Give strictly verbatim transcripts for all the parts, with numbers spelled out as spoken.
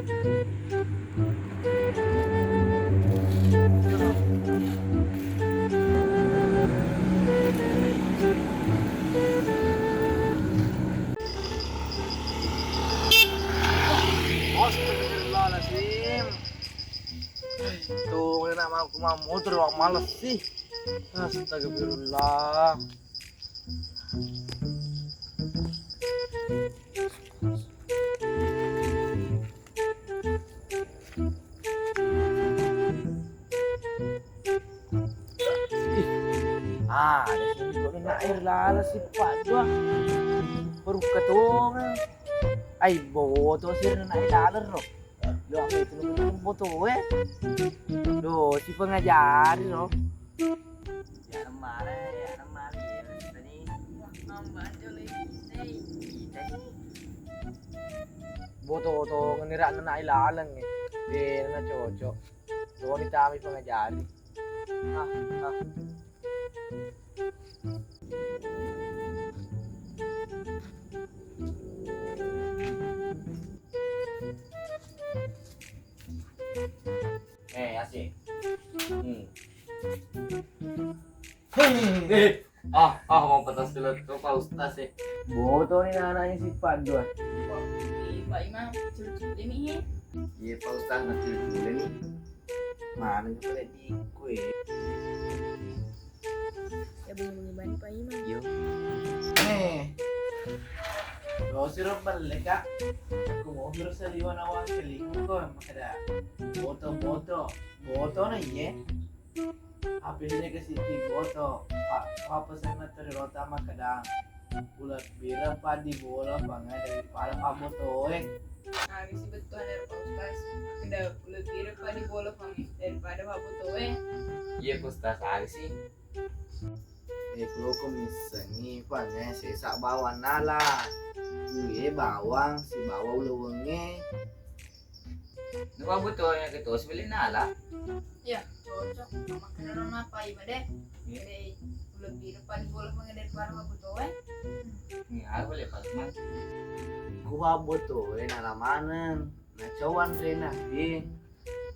Astagfirullahaladzim. Tuh, enak mau aku mau motor, wak males sih. Astagfirullah. Ih, ah, ada sini kok enak air lala sih, Pak, dua. Perukka tonga. Ai, boto sih enak air lala, ro. Yo, apa itu boto, eh? Do, si pengajari, ro. Ya, mare, ya, mare, ya, tadi. Boto, to, ngenira nena ilaleng, eh. Eh, nena cocok. Toni tami pengajari. Ah, ah. Eh, asik. Hmm. Eh, ah, ah, mau petas dulu tuh, Pak Ustaz, eh. Boto ni anaknya si Pak Dua. Pak Imam, curi-curi ni, eh. Iya, Pak Ustaz, masih boleh nih. Mana juga lagi kue? Ya, bunyi-bunyi bani, Pak Imam. Yo. Eh. Lo siro belle, Kak. Aku mau terus saliwan awang selingkuh kok, makada. Boto, boto. Boto na iye. Apa ini ke Siti boto? Pak, apa pesan materi rota makada? Ulebbireng paddi bola pangnge daripada pabbotoe. Aga si bettuanna ro, Pak Ustaz? Makkeda ulebbireng paddi bola pangnge daripada pabbotoe. Iya, Pak Ustaz, aga si? Eh, kuloko missengi pangnge sesa bawang nala. Uwe bawang sibawa ulewengnge. Napa butuh yang ketua sebelin nala? Iya, cocok. Makkeda ro napa iba deh. Iya. Deh, lebih depan bola mengenai para butuh, eh. Ini aku boleh pas man. Ku butuh, eh, nala maneng. Nah, cawan rena, eh.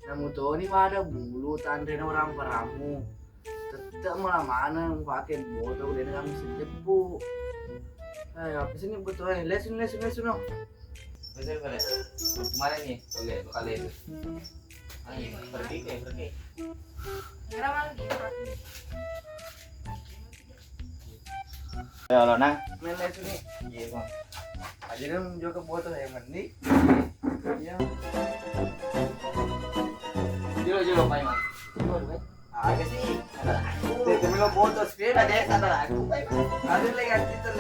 Namu toni pada bulu tanrena orang paramu. Tette mala maneng pake boto dena kamu sejeppu. Eh, apa sih ini butuh, eh? Lesun, lesun, lesun, no. Betul, betul. Kemarin nih, oke, bakal itu. Ayo, pergi, eh, pergi. Ya, lo, Nang. Main lesun nih. Iya, Bang. Aja dong, juga buat tuh yang mandi. Iya. Jolo, jolo, Pak Imam. Jolo, Pak. Aga sih, ada aku. Dia temen lo foto sepeda deh, sadar aku. Ada lagi ganti terus.